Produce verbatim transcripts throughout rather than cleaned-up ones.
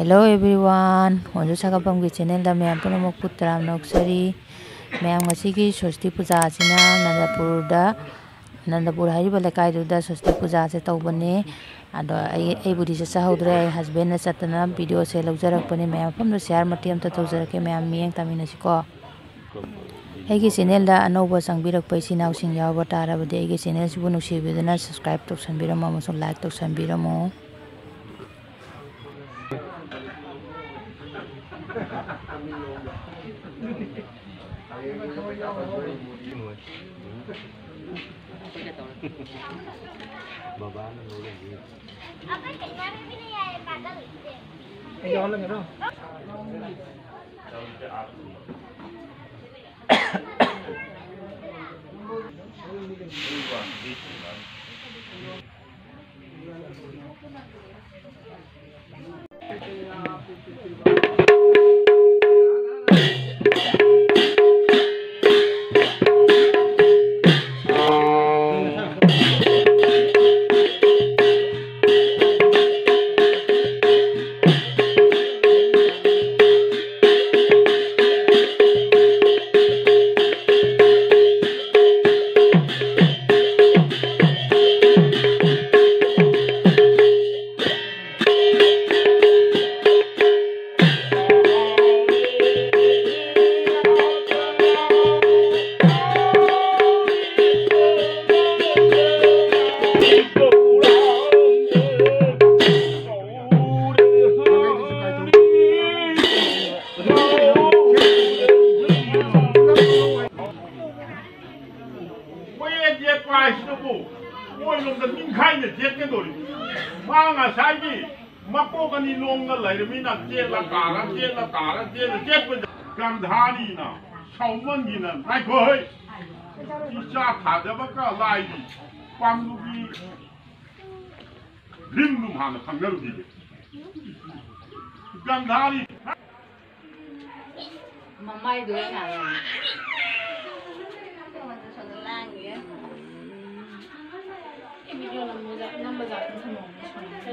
Hello everyone, ꯃꯣꯟꯖꯨ ꯁꯥꯒꯠꯐꯝꯒꯤ ꯆꯦꯅꯦꯜꯗ ꯃꯌꯥꯝ ꯄꯨꯝꯅꯃꯛꯄꯨ ꯇꯔꯥꯝꯅ ꯑꯣꯛꯆꯔꯤ꯫ ꯃꯌꯥꯝ, ꯉꯁꯤꯒꯤ ꯁ꯭ꯋꯁꯇꯤ ꯄꯨꯖꯥ ꯑꯁꯤꯅ ꯅꯟꯗꯄꯨꯔꯗ, ꯅꯟꯗꯄꯨꯔ ꯍꯥꯏꯔꯤꯕ ꯂꯩꯀꯥꯏꯗꯨꯗ ꯁ꯭ꯋꯁꯇꯤ ꯄꯨꯖꯥꯁꯦ ꯇꯧꯕꯅꯦ꯫ ꯑꯗꯣ ꯑꯩ, ꯑꯩꯕꯨꯗꯤ ꯆꯠꯆꯍꯧꯗ꯭ꯔꯦ, ꯑꯩ ꯍꯁꯕꯦꯟꯅ ꯆꯠꯇꯅ ꯚꯤꯗꯤꯑꯣꯁꯦ ꯂꯧꯖꯔꯛꯄꯅꯦ꯫ ꯃꯌꯥꯝ ꯃꯐꯝꯗ ꯁꯤꯌꯥꯔ ꯃꯇꯦꯛ ꯑꯃꯇ ꯇꯧꯖꯔꯛꯀꯦ, ꯃꯌꯥꯝ ꯃꯤꯠꯌꯦꯡ ꯇꯥꯃꯤꯟꯅꯁꯤꯀꯣ꯫ ꯑꯩꯒꯤ ꯆꯦꯅꯦꯜꯗ ꯑꯅꯧꯕ ꯆꯪꯕꯤꯔꯛꯄ ꯏꯆꯤꯟ ꯏꯅꯥꯎꯁꯤꯡ ꯌꯥꯎꯕ ꯇꯥꯔꯕꯗꯤ ꯑꯩꯒꯤ ꯆꯦꯅꯦꯜꯁꯤꯕꯨ ꯅꯨꯡꯁꯤꯕꯤꯗꯨꯅ ꯁꯕꯁꯀ꯭ꯔꯥꯏꯕ ꯇꯧꯁꯟꯕꯤꯔꯝꯃꯣ ꯑꯃꯁꯨꯡ ꯂꯥꯏꯛ ꯇꯧꯁꯟꯕꯤꯔꯝꯃꯣ꯫ ꯃꯣꯏ ꯌꯦꯠꯄ ꯍꯥꯏꯁꯤꯅꯕꯨ ꯃꯣꯏꯔꯣꯝꯗ ꯅꯤꯡꯈꯥꯏꯅ ꯆꯦꯠꯀꯗꯧꯔꯤꯕ꯫ ꯃꯥ ꯉꯁꯥꯏꯒꯤ ꯃꯀꯣꯛ ꯑꯅꯤ ꯂꯣꯡꯅ ꯂꯩꯔꯃꯤꯅ ꯆꯦꯠꯂ ꯇꯥꯔ, ꯆꯦꯠꯂ ꯇꯥꯔ, ꯆꯦꯠꯂ ꯆꯦꯠꯄꯗ ꯒꯟꯙꯥꯔꯤꯅ ꯁꯥꯎꯃꯟꯒꯤꯅ, "ꯉꯥꯏꯈꯣ ꯍꯩ, ꯏꯆꯥ ꯊꯥꯖꯕꯒ ꯂꯥꯏꯔꯤ, ꯄꯥꯡꯂꯨꯒꯤ ꯔꯤꯝꯗꯨꯝ ꯍꯥꯟꯅ ꯈꯪꯅꯔꯨꯈꯤꯒꯦ"꯫ ꯒꯟꯙꯥꯔꯤ ꯃꯃꯥꯏꯗꯨ ꯑꯩꯅ ꯍꯥꯟꯅ ꯚꯤꯗꯤꯑꯣ ꯅꯝꯕ ꯖꯥꯠ-, ꯅꯝꯕ ꯖꯥꯠꯇ ꯊꯝꯃꯝꯃꯦ ꯁꯨꯃꯥꯏꯅ꯫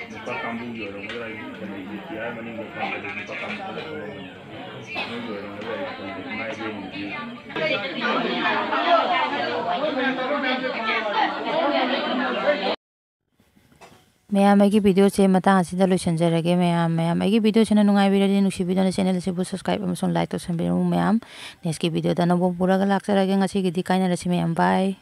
ꯅꯨꯄꯥ ꯀꯥꯡꯕꯨꯒꯤ ꯑꯣꯏꯔꯝꯒꯗ꯭ꯔꯥ ꯍꯥꯏꯗꯤ ꯀꯩꯅꯣꯒꯤ ꯇꯤꯌꯥꯔ ꯃꯅꯤꯡꯗ ꯐꯝꯕꯗ ꯅꯨꯄꯥ ꯀꯥꯡꯕꯨ ꯈꯔ ꯐꯝꯃꯝꯕꯅꯤ꯫ ꯃꯣꯏꯒꯤ ꯑꯣꯏꯔꯝꯒꯗ꯭ꯔꯥ ꯍꯥꯏꯗꯤ ꯈꯪꯗꯦ꯫ ꯃꯥꯏꯗ ꯌꯦꯡꯕꯗꯤ ꯃꯌꯥꯝ, ꯑꯩꯒꯤ ꯚꯤꯗꯤꯑꯣꯁꯦ ꯃꯇꯥꯡ ꯑꯁꯤꯗ ꯂꯣꯏꯁꯤꯟꯖꯔꯒꯦ꯫ ꯃꯌꯥꯝ, ꯃꯌꯥꯝ, ꯑꯩꯒꯤ ꯚꯤꯗꯤꯑꯣꯁꯤꯅ ꯅꯨꯡꯉꯥꯏꯕꯤꯔꯗꯤ ꯅꯨꯡꯁꯤꯕꯤꯗꯨꯅ ꯆꯦꯅꯦꯜ ꯑꯁꯤꯕꯨ ꯁꯕꯁꯀ꯭ꯔꯥꯏꯕ ꯑꯃꯁꯨꯡ ꯂꯥꯏꯛ ꯇꯧꯁꯟꯕꯤꯔꯝꯃꯨ ꯃꯌꯥꯝ꯫ ꯅꯦꯛꯁꯀꯤ ꯚꯤꯗꯤꯑꯣꯗ ꯑꯅꯧꯕ ꯄꯨꯔꯒ ꯂꯥꯛꯆꯔꯒꯦ꯫ ꯉꯁꯤꯒꯤꯗꯤ ꯀꯥꯏꯅꯔꯁꯤ ꯃꯌꯥꯝ꯫ ꯕꯥꯏ꯫